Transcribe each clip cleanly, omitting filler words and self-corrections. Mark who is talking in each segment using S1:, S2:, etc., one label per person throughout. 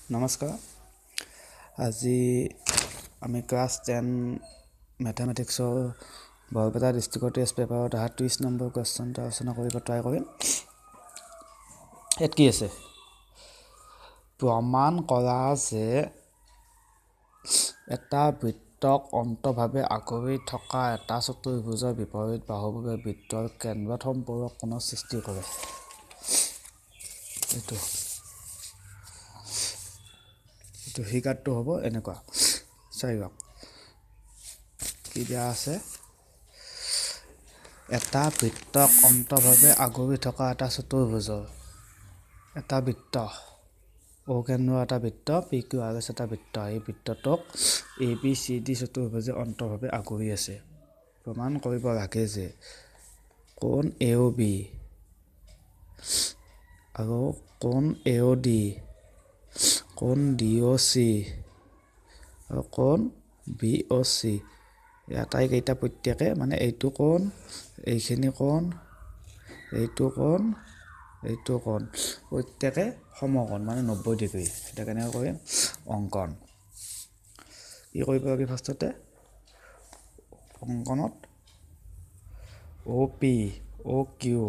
S1: নমস্কাৰ। আজি আমি ক্লাছ 10 মেথামেটিক্সৰ বৰপেটা ডিষ্ট্ৰিক্টৰ টেষ্ট পেপাৰত অহা 30 নম্বৰ কুৱেশ্যনটো আলোচনা কৰিব ট্ৰাই কৰিম। ইয়াত কি আছে? প্ৰমাণ কৰা যে এটা বৃত্তক অন্তভাৱে আগুৰি থকা এটা চতুৰ্ভুজৰ বিপৰীত বাহুবোৰে বৃত্তৰ কেন্দ্ৰত সম্পূৰক কোণৰ সৃষ্টি কৰে। এইটো এইটো ফিগাৰটো হ'ব এনেকুৱা। চাই লওক কি দিয়া আছে। এটা বৃত্তক অন্তভাৱে আগুৰি থকা এটা চতুৰ্ভুজৰ, এটা বৃত্ত, অ' কেন্দ্ৰ এটা বৃত্ত, পি কিউ আৰ এছ এটা বৃত্ত, এই বৃত্তটোক এ বি চি ডি চতুৰ্ভুজে অন্তভাৱে আগুৰি আছে। প্ৰমাণ কৰিব লাগে যে কোণ এ অ' বি আৰু কোণ এ অ' ডি, কোণ ডি অ' চি আৰু কোণ বি অ' চি, আটাইকেইটা প্ৰত্যেকে, মানে এইটো কোণ, এইখিনি কোণ, এইটো কোণ, এইটো কোণ, প্ৰত্যেকে সমকোণ, মানে 90 ডিগ্ৰী। এতিয়া কেনেকৈ কৰিম? অংকন কি কৰিব লাগে? ফাৰ্ষ্টতে অংকনত অ' পি, অ' কিউ,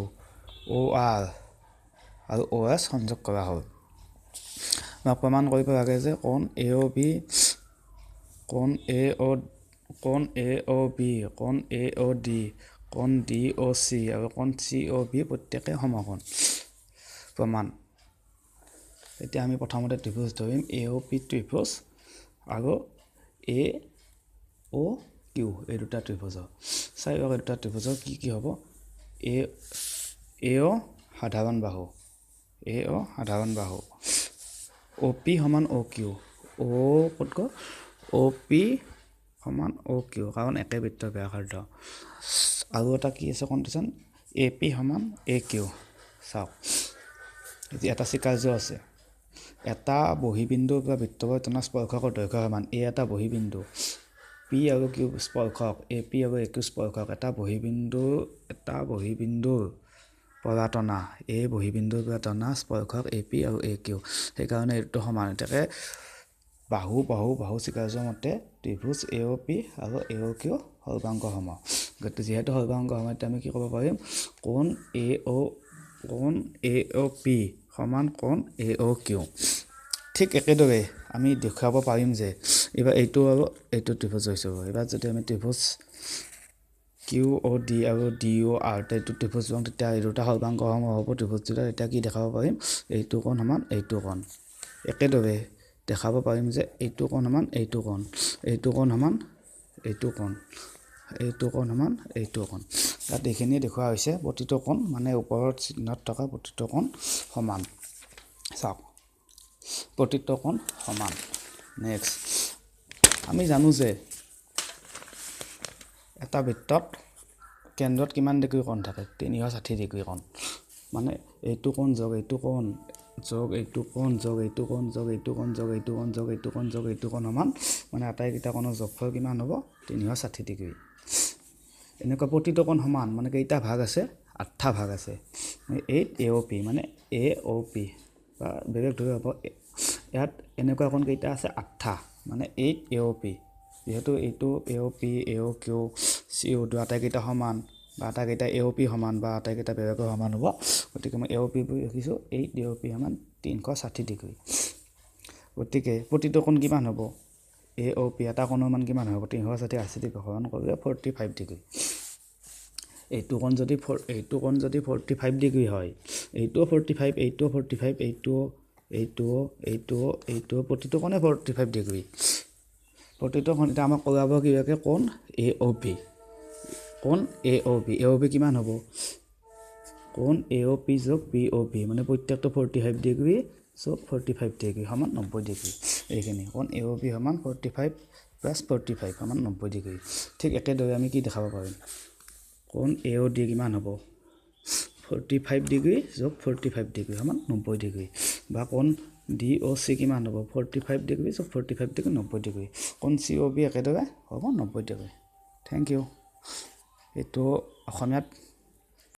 S1: অ' আৰ আৰু অ' এছ সংযোগ কৰা হ'ল। আমাক প্ৰমাণ কৰিব লাগে যে কোণ এ অ' বি, কোণ এ অ' বি, কোণ এ অ' ডি, কোণ ডি অ' চি আৰু কোণ চি অ' বি প্ৰত্যেকে সমকোণ। প্ৰমাণ। এতিয়া আমি প্ৰথমতে ত্ৰিভুজ ধৰিম এ অ' পি ত্ৰিভুজ আৰু এ অ' কিউ, এই দুটা ত্ৰিভুজৰ। চাই লওক, এই দুটা ত্ৰিভুজৰ কি কি হ'ব। এ এ অ' সাধাৰণ বাহু, এ অ' সাধাৰণ বাহু, অ' পি সমান অ' কিউ। অ' ক'ত গ'ল? অ' পি সমান অ' কিউ, কাৰণ একে বৃত্তৰ ব্যাসাৰ্ধ। আৰু এটা কি আছে কণ্ডিশ্যন? এ পি সমান এ কিউ। চাওক, এতিয়া এটা স্বীকাৰ্য আছে। এটা বহিবিন্দুৰ পৰা বৃত্তলৈ টনা স্পৰ্শকৰ দৈৰ্ঘ্য সমান। এ এটা বহিবিন্দু, পি আৰু কিউ স্পৰ্শক, এ পি আৰু এ কিউ স্পৰ্শক। এটা বহিবিন্দুৰ পৰা টনা, এই বহিবিন্দুৰ পৰা টনা স্পৰ্শক এ পি আৰু এ কিউ, সেইকাৰণে এইটো সমান। এতেকে বাহু বাহু বাহু স্বীকাৰ্য মতে ত্ৰিভুজ এ অ' পি আৰু এ অ' কিউ সৰ্বাংগ সম। গতিকে যিহেতু সৰ্বাংগ সম, এতিয়া আমি কি ক'ব পাৰিম? কোণ এ অ' পি সমান কোণ এ অ' কিউ। ঠিক একেদৰে আমি দেখুৱাব পাৰিম যে এইবাৰ এইটো আৰু এইটো ত্ৰিভুজ হৈছে। এইবাৰ যদি আমি ত্ৰিভুজ কিউ অ' ডি আৰু ডি অ' আৰ, এইটো ত্ৰিভুজ লওঁ, তেতিয়া এই দুটা সৰ্বাংগ সম হ'ব ত্ৰিভুজ দুটা। তেতিয়া কি দেখাব পাৰিম? এইটো কোণ সমান এইটো কোণ। একেদৰে দেখাব পাৰিম যে এইটো কোণ সমান এইটো কোণ, এইটো কোণ সমান এইটো কোণ, এইটো কোণ সমান এইটো কোণ। তাত এইখিনিয়ে দেখুওৱা হৈছে, প্ৰতিটো কোণ, মানে ওপৰত চিহ্নত থকা প্ৰতিটো কোণ সমান। চাওক, প্ৰতিটো কোণ সমান। নেক্সট, আমি জানো যে এটা বৃত্তত কেন্দ্ৰত কিমান ডিগ্ৰী কোণ থাকে? 360 ডিগ্ৰী কোণ। মানে এইটো কোণ যোগ এইটো কোণ যোগ এইটো কোণ যোগ এইটো কোণ যোগ এইটো কোণ যোগ এইটো কোণ যোগ এইটো কোণ যোগ এইটো কোণ সমান, মানে আটাইকেইটা কোণৰ যোগফল কিমান হ'ব? 360 ডিগ্ৰী। এনেকুৱা প্ৰতিটো কোণ সমান, মানে কেইটা ভাগ আছে? আঠটা ভাগ আছে। এইট এ অ' পি, মানে এ অ' পি বা বেলেগ ধৰি হ'ব। ইয়াত এনেকুৱা কোণ কেইটা আছে? আঠটা, মানে এইট এ অ' পি। যিহেতু এইটো এ অ' পি, এ অ' কিউ, চি অ' ডি আটাইকেইটা সমান বা আটাইকেইটা এ অ' পি সমান বা আটাইকেইটা বেলেগৰ সমান হ'ব, গতিকে মই এ অ' পি বুলি লিখিছোঁ। এইট এ অ' পি সমান 360 ডিগ্ৰী। গতিকে প্ৰতিটো কোণ কিমান হ'ব? এ অ' পি এটা কোণৰ মান কিমান হ'ব? 360 80 ডিগ্ৰী হৰণ কৰিলে 45 ডিগ্ৰী। এইটো কোণ যদি 45 ডিগ্ৰী হয়, এইটোও 45, এইটোও 45, এইটোও, এইটোও, এইটোও, এইটোও, প্ৰতিটো কোণে 45 ডিগ্ৰী। প্ৰতিটো কোণ। এতিয়া আমাক কৰাব কি লাগে? কোণ এ অ' বি। কোণ এ অ' বি, এ অ' বি কিমান হ'ব? কোণ এ অ' পি যোগ বি অ' বি, মানে প্ৰত্যেকটো 45 ডিগ্ৰী যোগ 45 ডিগ্ৰী সমান 90 ডিগ্ৰী। এইখিনি কোণ এ অ' বি সমান 45 প্লাছ 45 সমান 90 ডিগ্ৰী। ঠিক একেদৰে আমি কি দেখাব পাৰিম? কোণ এ অ' ডি কিমান হ'ব? 45 ডিগ্ৰী যোগ 45 ডিগ্ৰী সমান 90 ডিগ্ৰী। বা কোণ ডি অ' চি কিমান হ'ব? 45 ডিগ্ৰী যোগ 45 ডিগ্ৰী, 90 ডিগ্ৰী। কোণ চি অ' বি একেদৰে হ'ব 90 ডিগ্ৰী। Thank U. এইটো অসমীয়াত